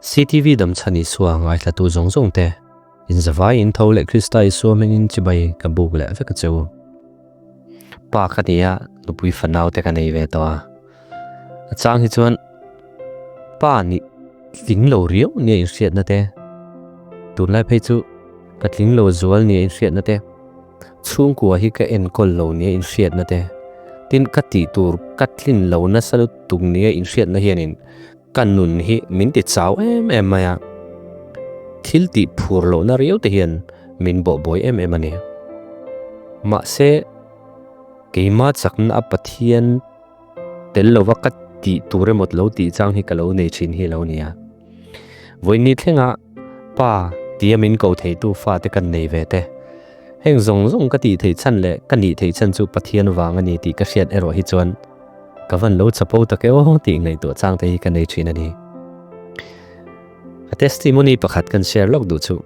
CTV Damchhan Isua ngaithlatu zawng zawng te, inzavai in tho leh Krista Isua hmingin chibai ka buk leh vek a che u. Pa ka ni a, nupui fanau te ka nei ve tawh a. A chang hi chuan pa nih tling lo riau nia inhriatna te, tunlai phei chu ka tling lo zual nia inhriatna te, Chhungkua hi ka enkawl lo nia inhriatna te, tin ka tih tur ka tlin lo nasa lutuk nia inhriatna hianin ka nun hi min ti chau em em mai a, thil tih phur lohna riau te hian min bawhbuai em em a ni. Mahse, keima chakna a Pathian tel lova ka tih tur emaw lo tih chang hi ka lo nei thin hi a lo ni a. Vawiin thlenga pa tia min ko theitu fate kan nei ve te. Heng zawng zawng ka tih theih chhan leh ka nih theih chhan chu Pathian vang a ni tih ka hriat erawh hi chuan ka van lo chapo tak e aw tih ngaihtuah chang te hi ka nei thin a ni. A testimony pakhat kan share lawk duh chu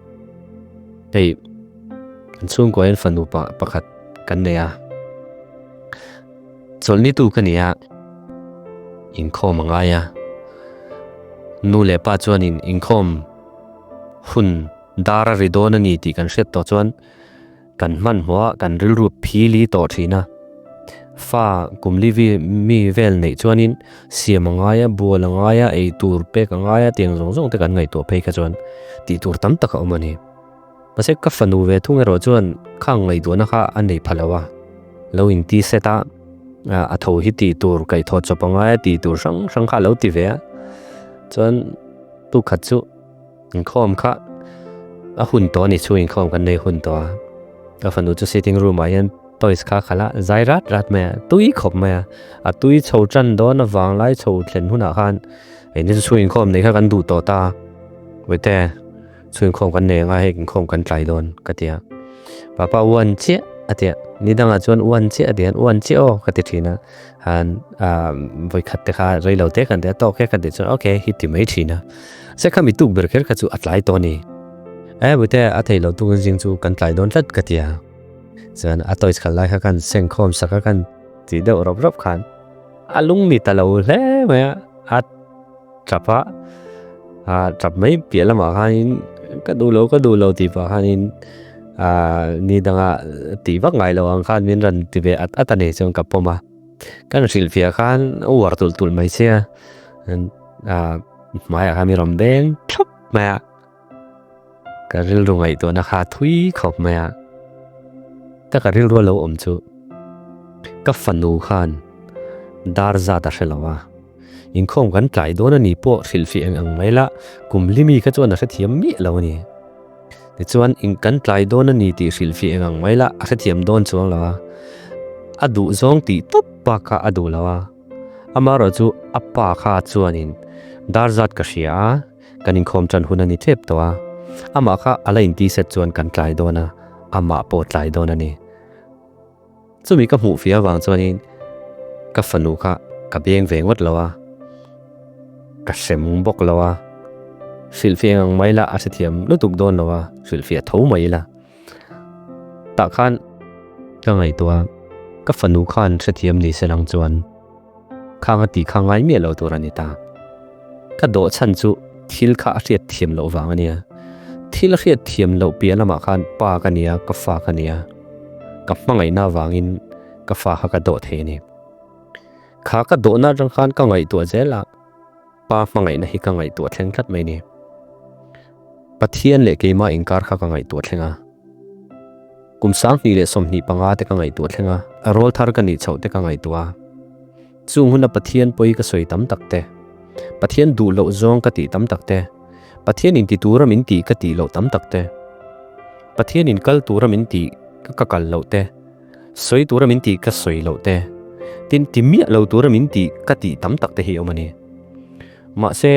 hei kan chhungkua hian fanu pakhat kan nei a. Chawlhni tu ka ni a, inkhawm a ngai a. Nu leh pa chuanin inkhawm hun dar a ri dawn a ni tih kan hriat tawh chuan kan hmanhmawh a, kan rilru phili tawh thin a. Fa kum li mi vel neih chuanin siam a ngai a, bual a ngai a, ei tur pek a ngai a tiang zawng zawng te kan ngaihtuah phei kha chuan tih tur tam tak a awm a ni. Mahse ka fanu ve thung erawh chuan khang ngaihtuahna kha a nei pha lo a, lo inti set a, a tho hi tih tur kaihthawh chawp a ngai a tih tur hrang hrang kha a lo ti ve a, chuan tukhat chu inkhawm kha a hun tawh a ni chu inkhawm kan nei hun tawh a, ka fanu chu sitting room ah hian toys kha a khalh a, zai rat rat mai a, tui khawp mai a, a tui chho tan dawn avang lai chho thlen hunah khan engtin chu inkhawm neih kha kan duh tawh ta, Wete. Chhunkhawm kan nei anga hei inkhawm kan tlai dawn ka ti a, Papa uan chiah a ti a, ni dangah chuan uan chiah a ti a, uan chiah aw ka ti thin a, han vawikhat te kha rei lo te kan ti a, tawk e kan tih chuan ok hi ti mai thin a, se khami tuk ber kher kha chu a tlai tawh a ni, e Bute a thei lo tuk zing chu kan tlai dawn tlat ka ti a, chuan a toys khalh lai kha khan sengkhawm sak a khan ti deuh rawp rawp khan a lung ni ta lo hle mai a, a. Tap a, ah tap mai piah lamah khanin ka duh lo ka duh lo tih pah khanin ah ni danga tih vak ngai lo ang khan min rawn ti ve at at a ni chuan ka pawm a. Kan hrilhfiah khan a uar tulh tulh mai sia ah hmaiah khan min rawn beng thlap mai a. Ka rilru ngaihtuahna kha thui khawp mai a, ka ka rilru a lo awm chu ka fanu khan dar zat a hre lo a, inkhawm kan tlai dawn a ni pawh hrilhfiah eng ang mai la, kum limi kha chuan a hrethiam miah lo a ni. Tichuan in kan tlai dawn a ni tih hrilhfiah eng ang mai la a hrethiam dawn chuang lo a, a duh zawng tih tawp bak kha a duh lo a, amaherawh chu a pa kha chuanin dar zat ka hria a, Kan inkhawm tan hun a ni tep tawh a, amah kha a la inti set chuan kan tlai dawn a, amah pawh tlai dawn a ni. Chumi ka hmuh fia avang chuanin ka fanu kha ka beng ve ngawt lo a, ka hrem bawk lo a, hrilhfiah ang mai la a hrethiam lutuk dawn lo a, hrilhfiah tho mai ila. Tah khan ka ngaihtuah a, ka fanu khan hrethiam ni se lang chuan. Khang a tih kha ngai miah lo tur a ni ta. Ka dawh chhan chu thil kha a hriat thiam loh vang a nia. Thil a hriat thiam loh piah lamah khan pa ka nia, ka fa ka nia. Ka hmangaihna avangin ka fa kha ka dawh thei a ni. Kha ka dawhna atang khan ka ngaihtuah zel a, pa hmangaihna hi ka ngaihtuah thleng tlat mai a ni. Pathian leh keimah inkar kha ka ngaihtuah thleng a. Kum 2025 te ka ngaihtuah thleng a, a rawl thar ka nih chhoh te ka ngaihtuah a. Chung huna Pathian pawi ka sawi tam tak te, Pathian duh loh zawng ka tih tam tak te, Pathian in ti tura min tih ka tih loh tam tak te, Pathian in kal tura min tih ka kal loh te, sawi tura min tih ka sawi loh te, tin ti miah lo tura min tih ka tih tam tak te hi a awm a ni. Mahse,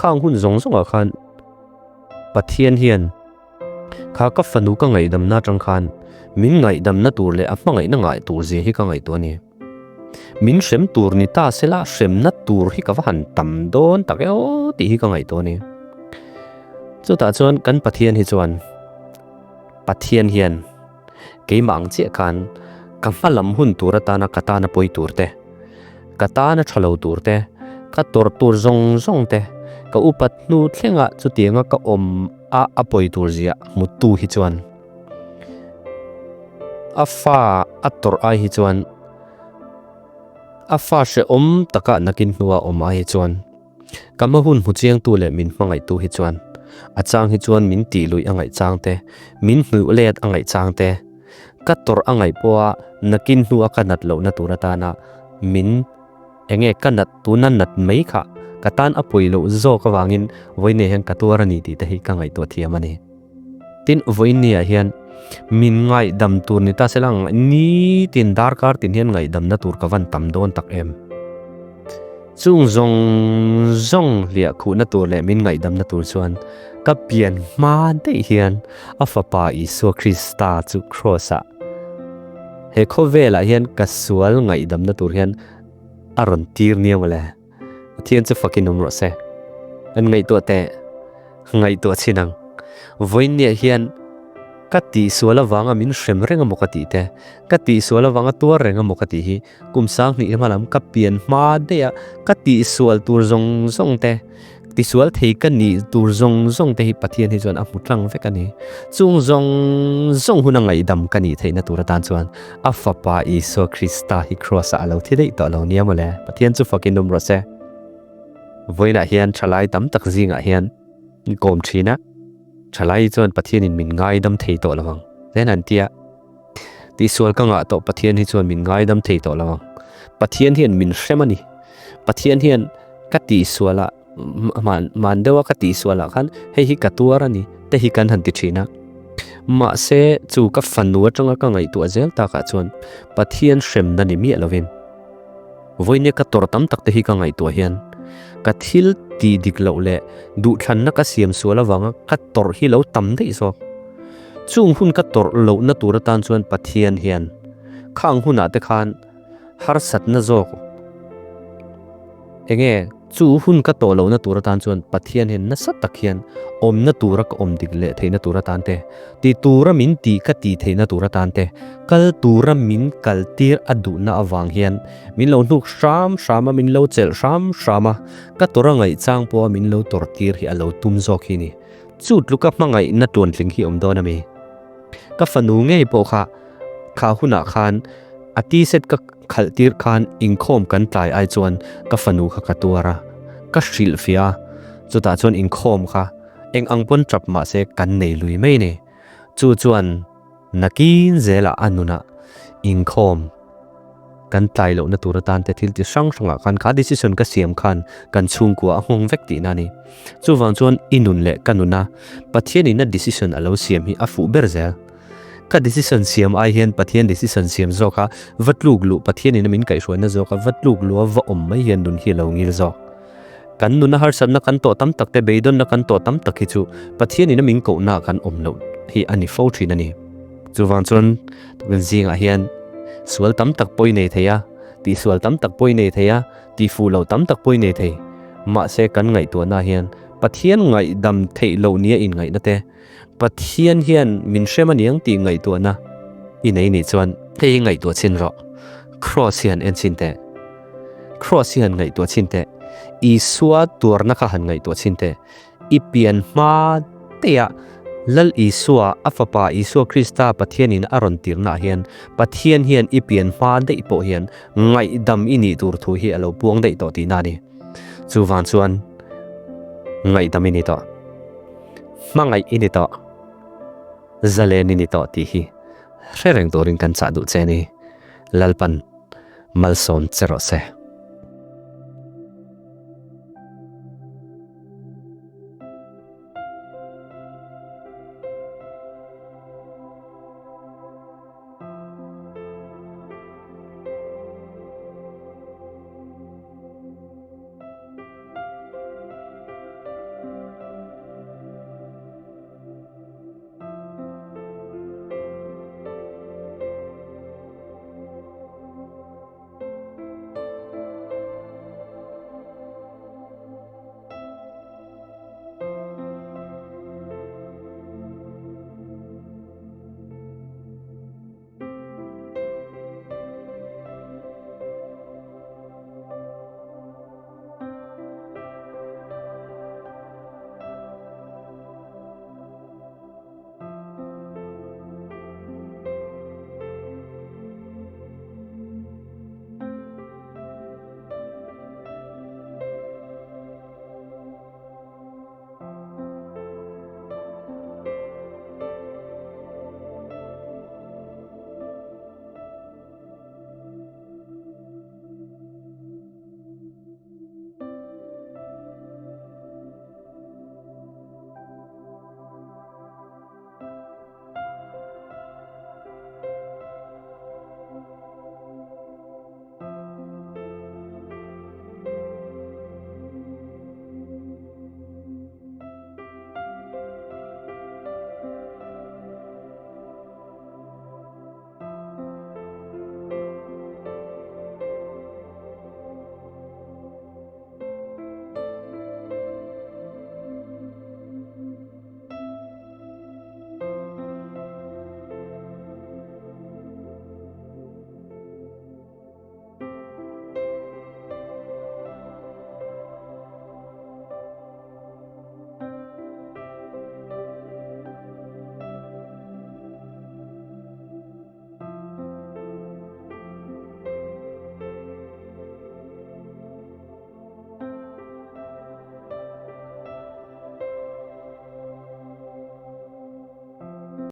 khang hun zawng zawngah khan Pathian hian kha ka fanu ka ngaihdamna atang khan min ngaihdamna tur leh a hmangaihna ngaih tur zia hi ka ngaihtuah a ni. Min hrem tur ni ta sela hremna tur hi ka va han tam dawn tak e aw tih hi ka ngaihtuah a ni. Chutah chuan kan Pathian hi chuan Pathian hian keimah ang chiah khan ka hma lam hun tur atana ka tana pawi tur te, ka tana tha lo tur te, Ka tawrh tur zawng zawng te, ka upat hnu thlenga chutianga ka awm a a pawi tur zia hmutu hi chuan a fa a tawrh ai hi chuan a fa hrehawm taka nakin hnua awm ai hi chuan ka hma hun hmu chiangtu leh min hmangaihtu hi chuan a chang hi chuan min tih luih a ngaih chang te, min hnuh let a ngaih chang te, ka tawrh a ngaih pawha nakin hnua ka nat lohna tur atana min Enge ka nat tuna nat mai kha ka tan a pawi loh zawk avangin vawinia hian ka tuar a ni tih te hi ka ngaihtuah thiam a ni. Tin, vawinia hian min ngaihdam tur ni ta sela nitin darkar tin hian ngaihdamna tur ka van tam dawn tak em. Chung zawng zawng hliah khuhna tur leh min ngaihdamna tur chuan ka pian hma daih hian a Fapa Isua Krista chu Kraws-ah he khawvelah hian ka sual ngaihdamna tur hian a rawn tir nia mawle. Pathian chu fakin awm rawh se. An ngaihtuah teh, ngaihtuah chhin ang. Vawiinniah hian ka tihsual avanga min hrem reng amaw ka tih te, ka tihsual avanga tuar reng amaw ka tih hi kum sanghnih hma lam ka pian hma daih a, ka tihsual tur zawng zawng te, Tisual thei ka nih tur zawng zawng te hi Pathian hi chuan a hmu tlang vek a ni. Chung zawng zawng huna ngaihdam ka nih theihna tur atan chuan a Fapa Isua Krista hi Kraws-ah a lo thi daih tawh lo nia mawle. Pathian chu fakin awm rawh se. Vawiinah hian thalai tam tak zingah hian kawm thin a, thalai chuan Pathianin min ngaidam thei tawh lo ang zen an ti a. Tihsual ka ngah tawh Pathian hi chuan min ngaidam thei tawh lo ang. Pathian hian min hrem a ni. Pathian hian ka tihsualah man deuha ka tihsualah khan hei hi ka tuar a ni te hi kan han ti thin a. Mahse chu ka fanu atanga ka ngaihtuah zel takah chuan Pathian hremna ni miah lovin vawinia ka tawrh tam tak te hi ka ngaihtuah hian ka thil tih dik loh leh duhthlanna ka siam sual avanga ka tawrh hi lo tam daih zawk. Chung hun ka tawrh lohna tur atan chuan Pathian hian khang hunah te khan harsatna zawk enge chu hun ka tawh lohna tur atan chuan Pathian hian nasa tak hian awmna tura ka awm dik leh theihna tur atan te, ti tura min tih ka tih theihna tur atan te, kal tura min kal tir a duhna avang hian min lo hnuk hram hram a, min lo chelh hram hram a, ka tawrh a ngaihchang pawha min lo tawrh tir hi a lo tum zawk hi ni. Chu tluka hmangaihna tuantling hi awm dawn a mi? Ka fanu ngei pawh kha kha hunah khan a t-shirt ka khalh tir khan inkhawm kan tlai ai chuan ka fanu kha ka tuar a, ka hrilh fiah a, chutah chuan inkhawm kha eng ang pawn tap mah se kan nei lui mai ni. Chu chuan nakin zelah a nunah inkhawm. Kan tlai lohna tur atan te thil ti hrang hrangah khan kha decision ka siam khan kan chhungkua a nghawng vek tihna a ni. Chuvang chuan i nun leh ka nuna Pathianin a decision a lo siam hi a fuh ber zel. Ka decision siam ai hian Pathian decision siam zawk a va tluk luh Pathianin a min kaihhruaina zawk a va tluk luh a va awm mai hian nun hi a lo ngil zawk. Kan nuna harsatna kan tawh tam tak te beidawnna kan tawh tam tak hi chu Pathianin a min kohna kan awm loh hi a ni fo thin a ni. Chuvang chuan tukin zingah hian sual tam tak pawh i nei thei a, tihsual tam tak pawh i nei thei a, tihfuh loh tam tak pawh i nei thei. Mahse kan ngaihtuahna hian Pathian ngaihdam theih loh nia inngaihna te, Pathian hian min hrem aniang tih ngaihtuahna i nei nih chuan hei hi ngaihtuah chhin rawh. Kraws hi han en chhin teh. Kraws hi han ngaihtuah chhin teh. Isua tuarna kha han ngaihtuah chhin teh. I pian hma daih a Lal Isua, a Fapa Isua Krista Pathianin a rawn tirnaah hian Pathian hian i pian hma daih pawh hian ngaihdam i nih tur thu hi a lo puang daih tawh tihna a ni. Chuvang chuan ngaihdam i ni tawh. Hmangaih i ni tawh. Zalen i ni tawh tih hi hre reng turin kan chah duh che a ni. Lalpan malsawm che rawh se.